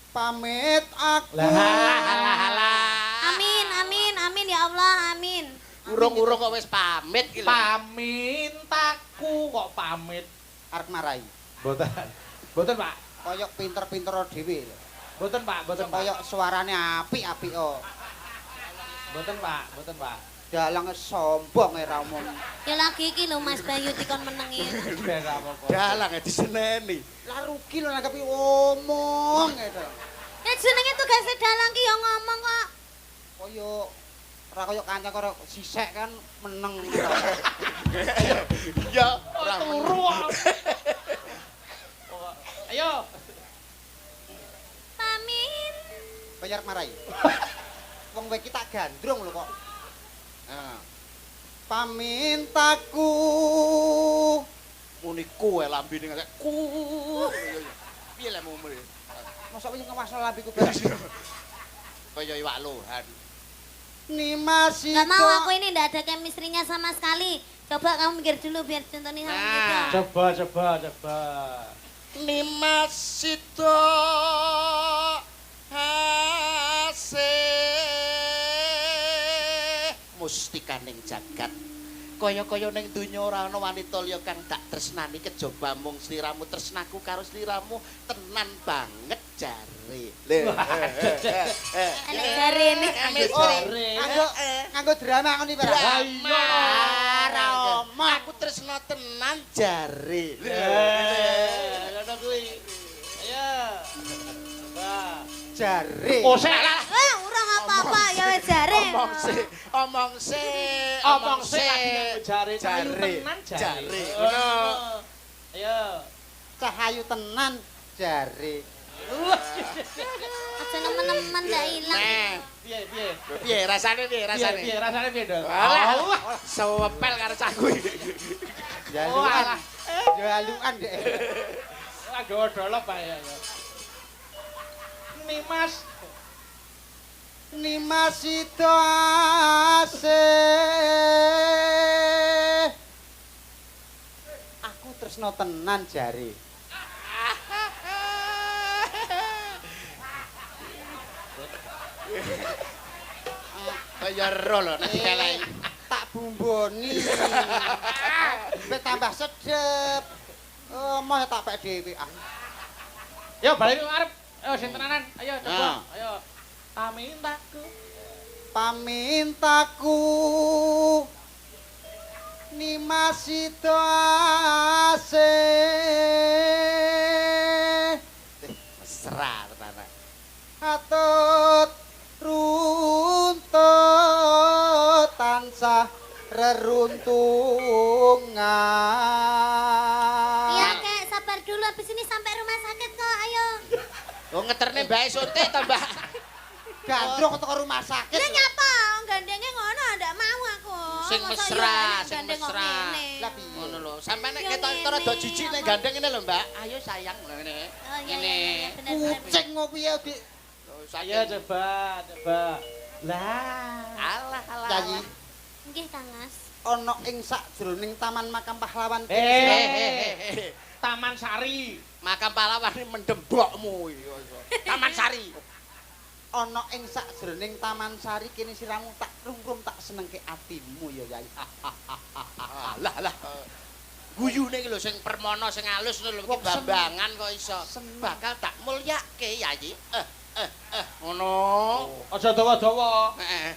Pamit aku. Lah. Amin, amin, amin ya Allah, amin. Urung-urung kok wis pamit iki lho. Pamit aku kok pamit. Arep marai. Mboten. Mboten, Pak. Koyok pinter-pinter dhewe lho. Mboten, Pak, mboten, Pak. Koyok suarane apik-apik oh. Mboten, Pak, mboten, Pak. Dalang sombong ora umum. Ya lagi iki lho Mas Bayu dikon menengi. Ben apa-apa. Dalang e diseneni. Lah rugi lho nanggepi omong e dalang. Ya jenenge tugase dalang ki ya ngomong kok. Koyok ora koyok kanca karo sisek kan meneng. Ya ora turu kok. Ayo. Pamit. Bayar marai. Wong kowe iki tak gandrung lho kok. Nah, Pamintaku muni ku e lambene ngene ku. Piye lek muni? Mosok wis ngewasno lambiku bareng. Kaya iwak lohan. Nimas Gak mau aku ini ndak ada chemistry-nya sama sekali. Coba kamu mikir dulu biar contohnya sama Nah. gitu. Coba, coba, coba. Nimas sida asih mustikaning jagat. Kaya-kaya ning donya ora ana wanita liya kang tak tresnani kejaba mung sliramu, tresnaku karo sliramu tenan banget jare. Lho. Enek jarene. Chemistry. Nganggo nganggo drama ngono iki, Pak. Drama. Ora omong. Aku tresno tenan jare. Ngono kuwi. Ayo. Coba. Jare. Oh, sik lah. Eh, urung apa-apa ya wis jare. Omong sik, omong sik, Omong sik lagi nganggo jare. Ayu Jare. tenan jare. Jare. Ngono. Ayo. Cahayu tenan jare. Aja nemen-nemen ndak ilang. Nah, Piye, piye? piye rasane piye rasane? Piye, rasane piye, Dol? Alah, sewepel karo cah kuwi. Jalukan. Jalukan dek. Agak dolop Pak ya. Nimas. Nimas sida asih. Aku tresno tenan jare. Kaya ero lho nek dikeleki. Tak bumboni. Ben tambah sedep. Oh, moh tak pek dhewe ah. Yo balik ngarep. Ayo sing tenanan. Ayo coba. Nah. Ayo. Pamintaku. Pamintaku Nimas sida asih. Mesra tenanan. Atut runtut tansah reruntungan. Iya, Kek, sabar dulu habis ini sampai rumah sakit kok. Ayo. Oh ngeterne bae suntik to, Mbak. Gandrung teko rumah sakit. Lah nyapa? Gandengnya ngono ndak mau aku. Sing Masa mesra, iya, sing gandeng kok mesra. ngene. Lah piye? Ngono lho. Sampeyan nek Ya ketok ngene, rada jijik nek apa? gandeng ngene lho, Mbak. Ayo sayang ngene. Oh iya Ngene. iya iya bener bener. Kucing ngopo piye Dik? Ayo coba, coba. Lah. Alah alah. Yayi, Nggih, Kang Mas. ana ing sakjroning Taman Makam Pahlawan. Eh, Taman Sari. Makam pahlawan ini mendembokmu iki. Taman Sari. Ana ing sakjroning Taman Sari kene siramu tak rungrum tak senengke atimu ya Yayi. Alah alah. Guyune iki lho sing permono sing alus ngono lho iki Wong seneng. bambangan kok iso. Seneng. Bakal tak mulyake Yayi. Ngono. Aja dawa-dawa. Heeh.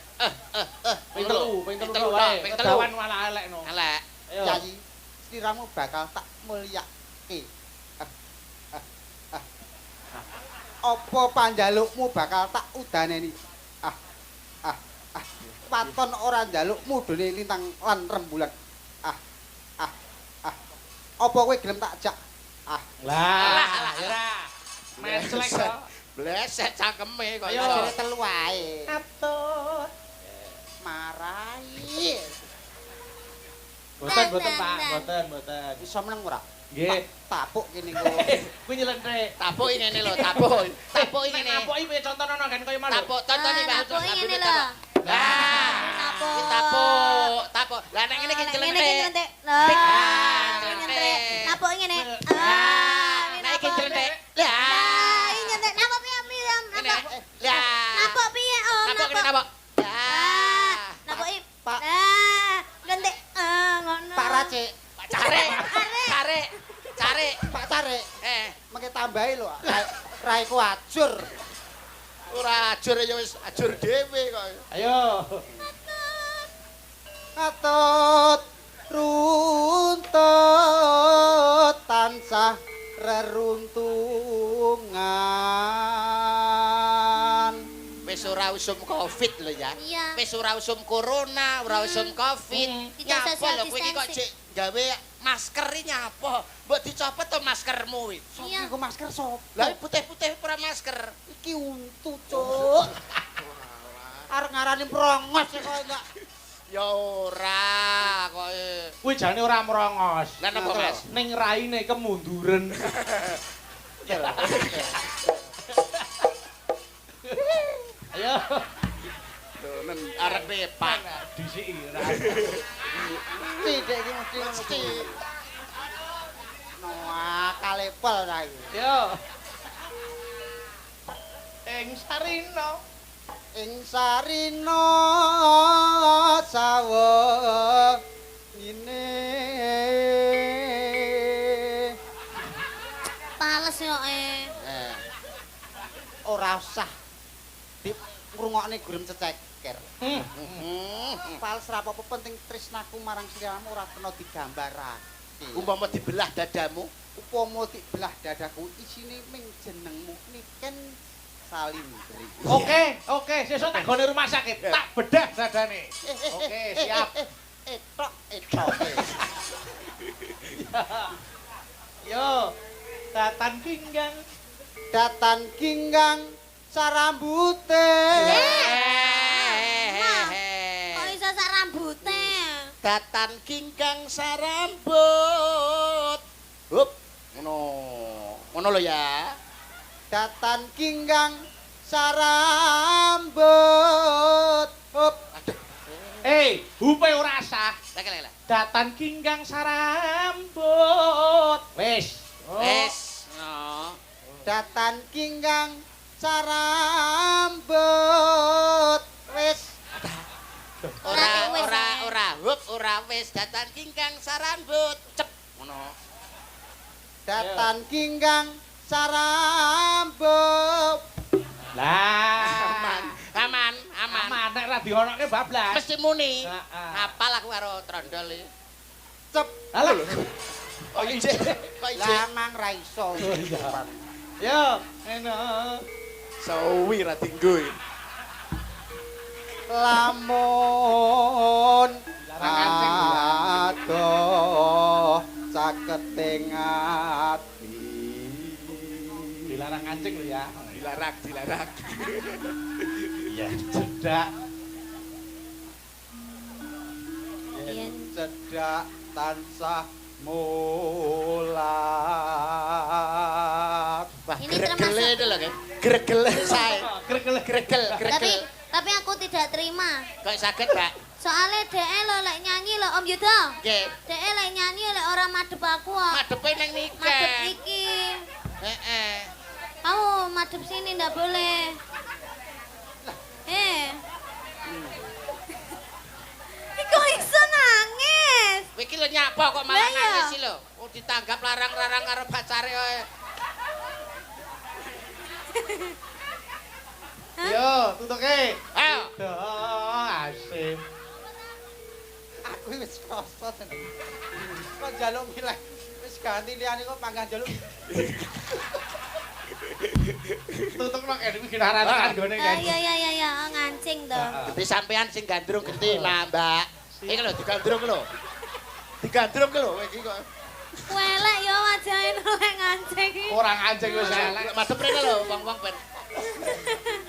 Ping telu, ping telu tok, wae. ping telu. Kedawan malah elek no. Elek. Ayo. Yayi, sliramu bakal tak mulyake. Apa panjalukmu bakal tak udaneni? Ah. Ah. Ah. Waton ora njalukmu dene lintang lan rembulan. Ah. Ah. Ah. Apa kowe gelem tak jak? Ah. Lah, ya. Menclek kok. Bleset cangkeme kok. Ayo. iso. Ajane telu wae. Atut. Marai. Boten, boten, Pak. Boten, boten. Iso meneng ora? Nggih. Tapuk kene kok. Kuwi nyelentik. Tapuki ngene lho, tapuk. Tapuki Nek ngene. napuki piye contonono kan kaya malu. Tapuk, contone Pak. Napuki ngene lho. Lah, Napuk. iki tapuk, tapuk. Lah nek ngene iki Ngene iki nyelentik. nyelentik. Lah, nyelentik. Napuki ngene. Lah, nek iki nyelentik. Lah, Lah, iki nyelentik. Napuk piye piye. kene nabok. Ah, naboki. Pak. Ah, ganti. Ah, ngono. Pak Racik, Pak Carek. Carek. Carek. Pak Carek. Eh, Mengke tambahi lho. Raiku ajur. Ora ajur ya wis ajur dhewe kok. Ayo. Atut runtut tansah reruntungan. Wis ora usum Covid lho ya. Iya. Wis ora usum corona, ora usum Covid. Tidak Nyapa social lho kowe iki kok distancing. cek gawe masker iki nyapa? Mbok dicopot to maskermu kuwi. Sopo Iya. nggo masker sopo? Lah putih-putih ora masker. Iki untu, Cuk. Arep ngarani prongos kok enggak. Ya ora kok. Kuwi jane ora merongos. Lah napa Mas? Ning raine kemunduren. Ayo. Donen arepe Pak. Disiki ora. Mesti dek iki mesti Mesti. Noah kalepel ta iki. Yo. Ing Sarina. Ing Sarina sawo ngene. Pales yo eh. Eh. Ora usah di ngrungokne gurem ceceker. Hmm. Pales ra apa-apa penting tresnaku marang sliramu ora kena digambarake. Umpama dibelah dadamu, Upama dibelah dadaku isine ming jenengmu Niken Salindri. Oke, oke, sesuk tak gone rumah sakit, tak bedah dadane. Oke, siap. Etok, etok. Yo. Datan ginggang. Datan ginggang sarambute. Kok iso sak rambute? Datan ginggang sarambut. Hup, ngono. Ngono lho ya. Datan ginggang sarambut. Hop. Aduh. Eh, hupe ora sah. Lek lek lek. Datan ginggang sarambut. Wis. Oh. Wis, no. Datan ginggang sarambut. Wis. Ora Wis, ora eh. ora hup ora wis datan ginggang sarambut. Cep ngono. Datan ginggang sarambut. Lah. Aman, aman, aman. Aman nek ra dionoke bablas. Mesti muni. Heeh. Apal aku karo trondol iki. Cep. Alah. Kok ijek? Kok ijek? Lah mang ra iso. Yo, enak. Sawi ra dinggo. Lamun Dilarang kancing, adoh caketing ati. Dilarang kancing lho ya. Dilarang, dilarang. Iya, cedak. Yen Cedhak tansah mulat. Wah, Ini gregele termasuk- itu lho, Kek. Gregele sae. Gregel. Gregel, Tapi gregel. tapi aku tidak terima. Kok saged, Pak? Soalnya dhek lho lek nyanyi lho Om Yuda. Nggih. Dhek lek nyanyi lek ora madhep aku kok. Madepe nang niken. Madhep iki. Heeh. Kamu madhep sini ndak boleh. Eh. Kok iso nangis? Kowe iki lho nyapa kok malah Lah iya. nangis iki lho. Oh ditanggap larang-larang karo pacare kowe. Yo, tutuke. Ayo. Duh, asik. Aku wis krasa tenan. Kok njaluk milih wis ganti liyane kok panggah njaluk. Tutukno kene iki genarane nggone Ah, iya iya iya iya, oh, ngancing to. Genti sampean sing gandrung genti, Mbak, Mbak. Iki lho digandrung lho. Digandrung lho kowe iki kok. Welek yo wajahe lek ngancing. Ora ngancing wis elek. Madhep rene lho wong-wong ben.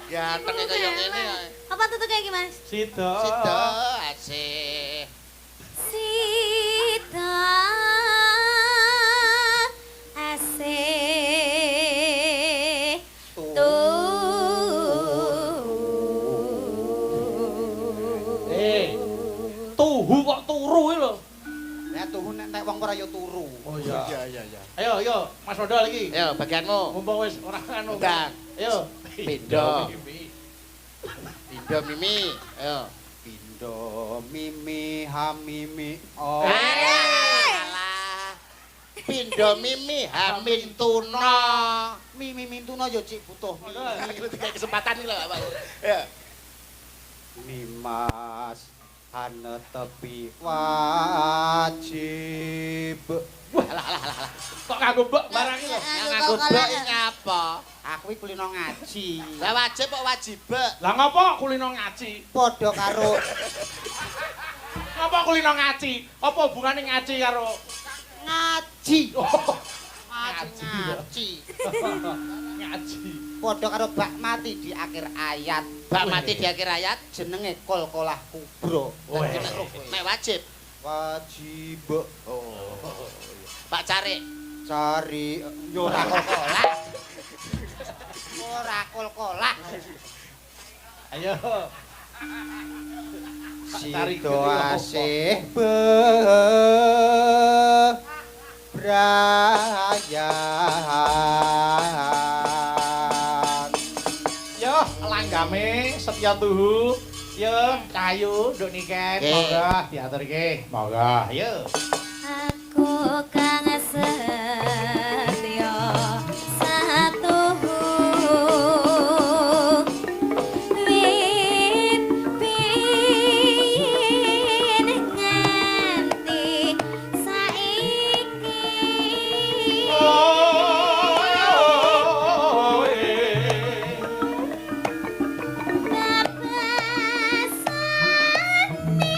Ganteng kaya ngene. Apa tutuke iki, Mas? Sida. Sida asih. Sida asih tu. Eh. Tuhu kok turu iki lho. Nek tuhu nek nek wong ora ya turu. Oh iya. iya iya. Ayo, ayo, Mas Rodol iki. Ayo bagianmu. Mumpung wis ora anu. Ndang. Ayo. Pindho. Pindo mimi. Ayo. Pindo mimi hamimi oh. Alah. Pindo mimi hamin tuna. Mimi mintuna ya cik butuh mimi. Aku dikai kesempatan iki lho, Pak. Ya. Nimas hanetepi wajib. Wah, alah alah alah. Kok nganggo mbok barang iki lho. Nganggo mbok iki ngapa? Aku iki kulino ngaji. Lah wajib kok wajib? Lah ngopo kulino ngaji? Padha karo Ngopo kulino ngaji? Apa hubungane ngaji karo ngaji? Oh, Ngaji ngaji. ngaji. Padha karo bak mati di akhir ayat. Bak mati di akhir ayat jenenge kol-kolah kubro. Nek wajib. Wajib. Oh. Pak Carik. Cari yo ora kol-kolah. Ora kol-kolah. Ayo. Sido asih bebrayan. Yo langgame setya tuhu. Yo kayu nduk niken monggo diaturke. Monggo. Ayo. Aku kang setya satuhu wit biyen nganti saiki. Babasane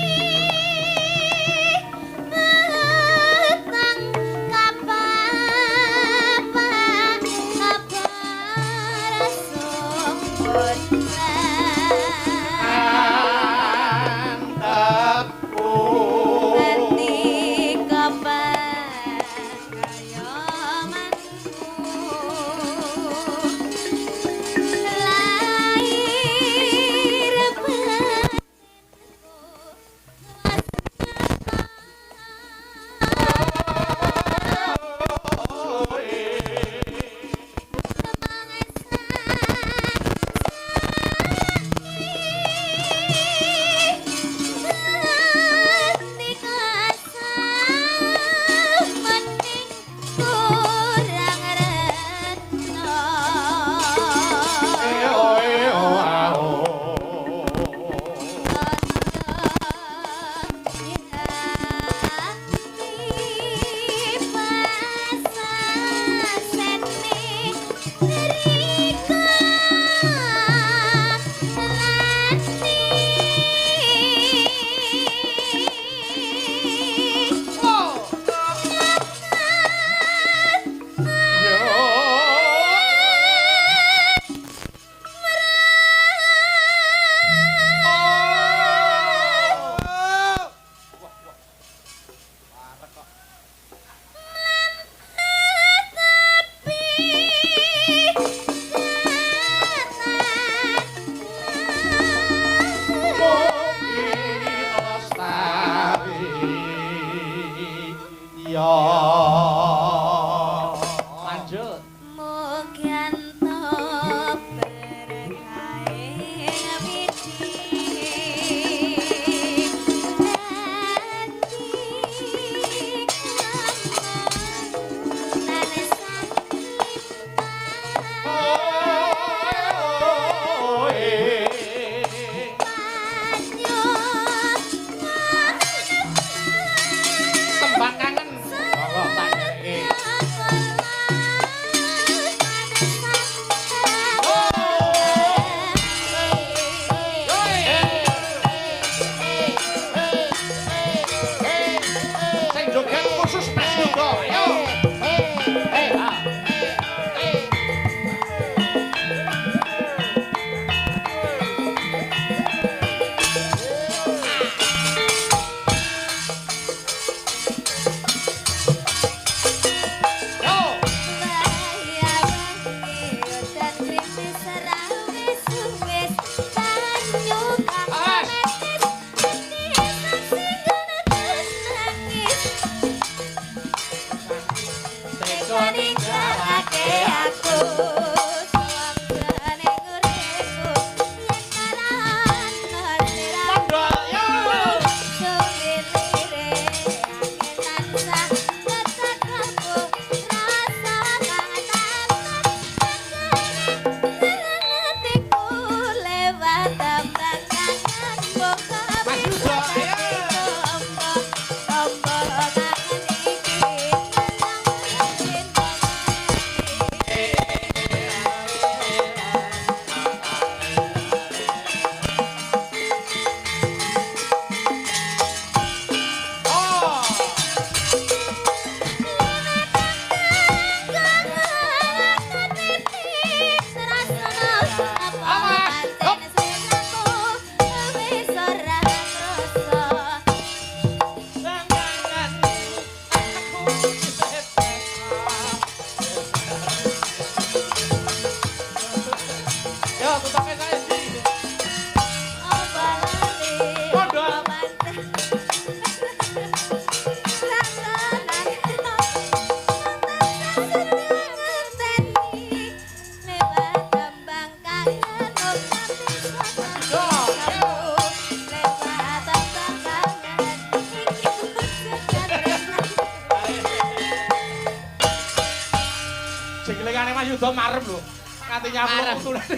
Mas Yuda marem lho. Nganti nyaplok Marem. utulane.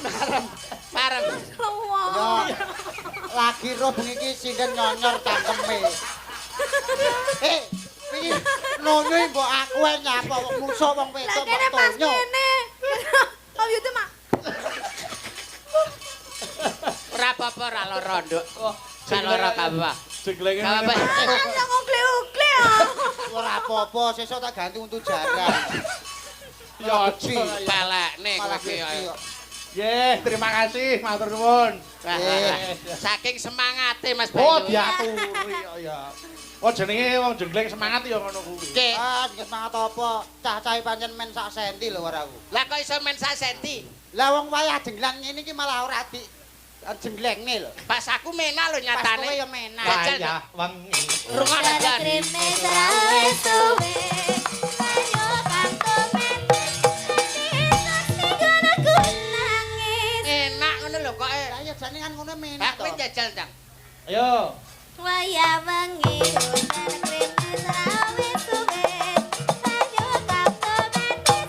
Marem. Marem. Yo. Lagi roh bengi iki sinden nyonyor cangkeme. Eh, iki nonyo mbok aku ae nyapa kok musuh wong Lah wedok kene mbok pas tonyo. kene. Om Yuda mak. Ora apa-apa ora lara, Nduk. Ora lara gak apa-apa. Jenglenge. Gak apa-apa. Langsung ukle-ukle. ah. Ora apa-apa, sesuk tak ganti untu jaran. Ya Gede. Balekne kowe Malah iki. gede kok. Nggih, terima kasih, matur nuwun. Wah, wah, wah. Saking semangate Mas Oh, Bayu. diaturi kok ya. Oh, jenenge wong jengleng semangat ya ngono kuwi. Nggih. Ah, semangat apa? Cah-cahe pancen men sak senti lho ora aku. Lah kok iso men sak senti? Lah wong wayah jenglang ngene iki malah ora di jenglengne lho. Pas aku mena lho Pas nyatane. kowe ya menak. Jajal. Wayah wengi. Rungokno Jan. Krimis rawe suwe. Ayo kang tumen. Aku nangis. Enak ngono lho kok. Lah ya jane kan ngono Lah menak kowe to. jajal, Cang. Ayo. Waya wengi udan krimis rawe suwe. Ayo kang tumen.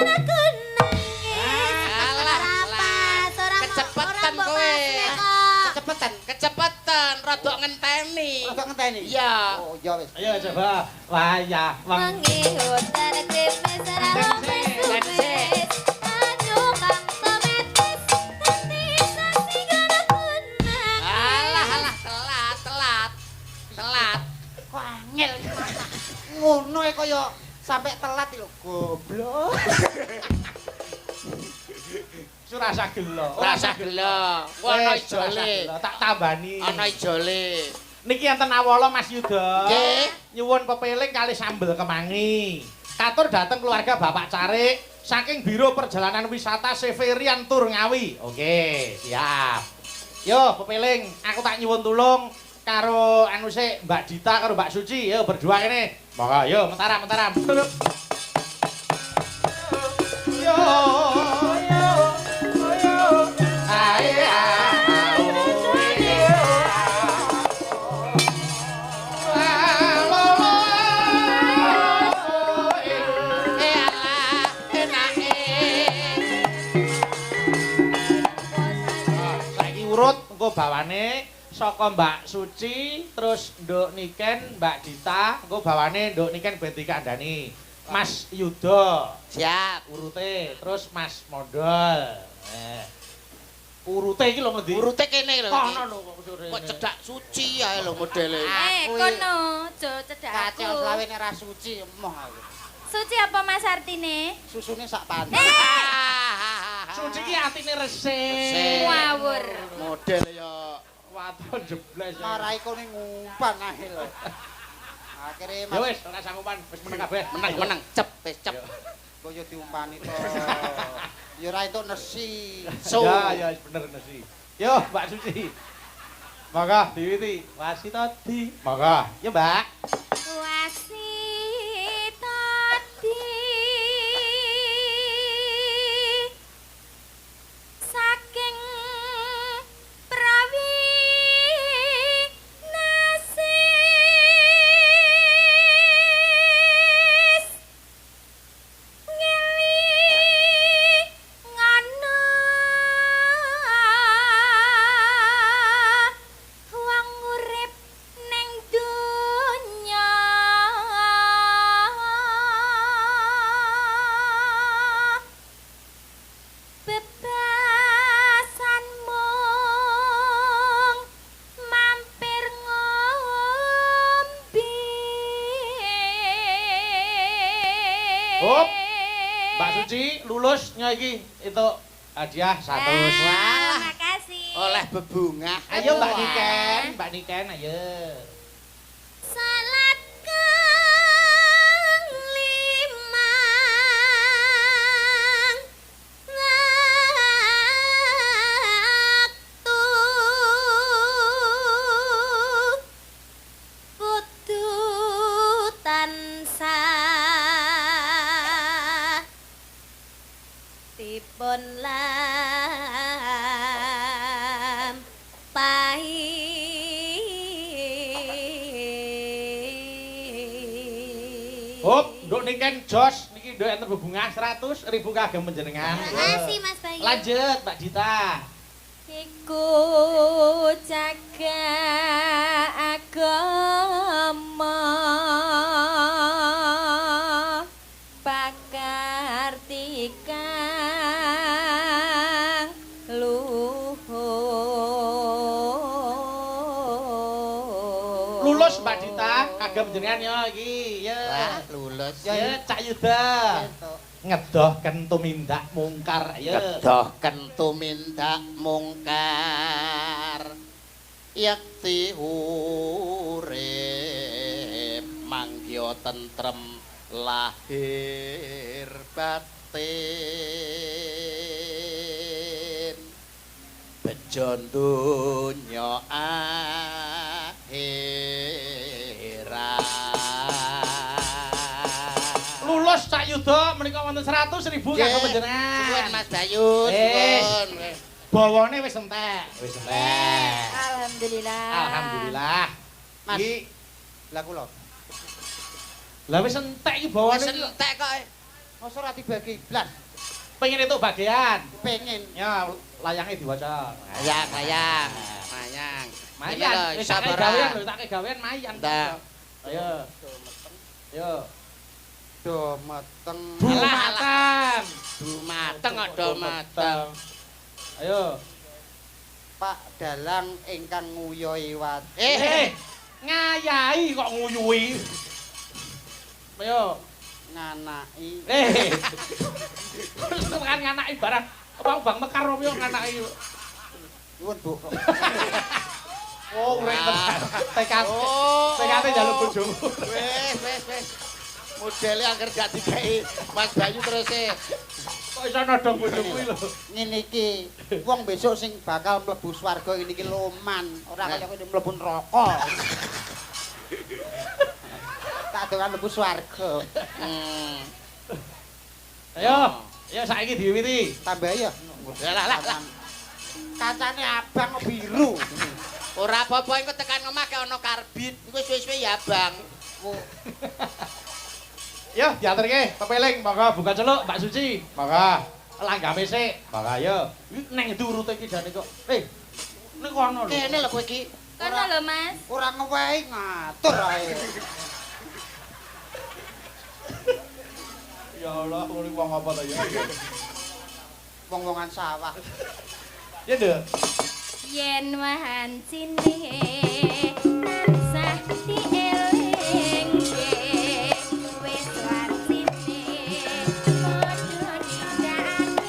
Aku nangis. Alah, Ora pas, ora Kecepetan kowe. Kecepetan. Kecepetan, rodok ngenteni. Rada ngenteni. Iya. Oh, iya wis. Ayo coba. Wayah wengi. Wengi udan krimis rawe suwe. Ayo kang tumen. Alah, alah, telat, telat. Telat. Kok angel iki masak. Ngono e kaya sampe telat iki lho goblok. Surasa gelo. Rasa gelo. Ono Wes, rasa ijole. gelo. Tak tambani. Ono ijole. Niki enten awala Mas Yuda. Nggih. Nyuwun pepeling kali sambel kemangi. Katur dateng keluarga Bapak Carik saking Biro Perjalanan Wisata Severian Tour Ngawi. Oke, siap. Yo pepeling, aku tak nyuwun tulung karo anu sik Mbak Dita karo Mbak Suci. Yo berdua kene. Monggo yo mentaram mentaram. Yo yo yo. Ae ah, oh, eh, Eh alah, enake. Saiki urut engko bawane saka Mbak Suci terus Nduk Niken, Mbak Dita, engko bawane Nduk Niken ben dikandani. Mas Yuda Siap. urute, terus Mas Mondol. Urute iki lho ngendi? Urute kene lho. Kono lho kok urute. Kok cedak suci ae lho modele. Eh, Aku kono, aja cedak aku. Kacau selawe nek ra suci emoh aku. Suci apa Mas artine? Susune sak panci. Suci ki atine resik. Resik. Ngawur. Model ya Waton jebles. Marai kone ngumpan ae lho. Akhire Ya Mas wis, ora sanggupan, wis meneng kabeh. menang menang cep wis cep. kok yo diumpani to. Ya ora entuk nesi. So. Ya, ya wis bener nesi. Yo, Mbak Suci. Monggo diwiti. Wasitadi. Monggo. Yo, Mbak. Wasitadi saking prawi nasis ngili ngono wong urip ning donya bebasan mung mampir ngombe. Hop. Mbak Suci lulus nya iki itu hadiah 100. Ah, makasih. Oleh bebungah. Ayo Mbak Niken, Mbak Niken ayo. Salat kang limang waktu kudu tansah dipun lampahi. Hop, Nduk Niken Niken jos niki nduk enten bebungah 100.000 kagem panjenengan. Terima kasih Mas Bayu. Lanjut Mbak Dita. Iku jaga agama pakartikang luhur. Lulus Mbak Dita kagem panjenengan ya iki. Ya. Wah, lulus. Ya Cak Yuda. Ngedoh tumindak mungkar ya. Kedoh tumindak mungkar. Yakti urip manggiya tentrem lahir batin. Bejo donya akhirat. Lulus Cak Yuda menika wonten 100.000 kagem panjenengan. Suwun Mas Bayu, suwun. Bawane wis entek. Wis entek. Alhamdulillah. Alhamdulillah. Mas. Iki Lah kula. lah wis entek iki bawane. Wis entek kok. Mosok ora dibagi blas. Pengen entuk bagian. Pengen. Ya layange diwaca. Layang, layang. Layang. Mayan, wis tak gawean lho, tak gawean mayan. Ndak. Ayo. Ayo. Do meteng. Dumateng. Dumateng kok do mateng. Ayo. Pak Dalang ingkang nguyuhi wat. Eh, ngayahi kok nguyuhi. Ayo. Nganaki. Eh. Tekan nganaki barang. Bang Bang Mekar opo yo nganaki. Nyuwun, Bu. Oh, urip tenan. TKT. TKT njaluk bojomu. Wis, wis, wis. Modele angger gak dikeki Mas Bayu terus e. Kok iso nodong bojoku iki lho. Ngene iki, wong besok sing bakal mlebu swarga ngene iki loman, ora kaya kowe mlebu neraka. Tak doan mlebu swarga. Ayo, ayo saiki diwiwiti. Tambah ya. Lah lah lah. Kacane abang kok biru. Ora apa-apa engko tekan omah gak ono karbit, engko suwe-suwe ya abang. Yo, diaturke, pepeling, monggo buka celuk Mbak Suci. Monggo. Langgame sik. Monggo ayo. Neng ndi urute iki jane kok. Eh. Ning kono lho. Kene lho kowe iki. Kono lho, Mas. Ora ngewehi ngatur ae. Ya Allah, ngene wong apa to ya? Wong-wongan sawah. Ya, Nduk. Yen wancine tansah dielingke wis wancine padha nindakake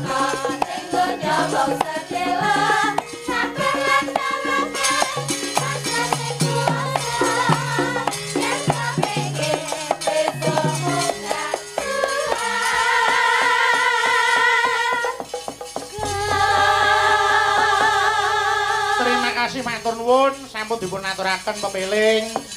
Ning donya wong sedela sabar lan tawakal rasane kuasa yen kepengin besok munggah Terima kasih matur nuwun sampun dipun aturaken pepeling.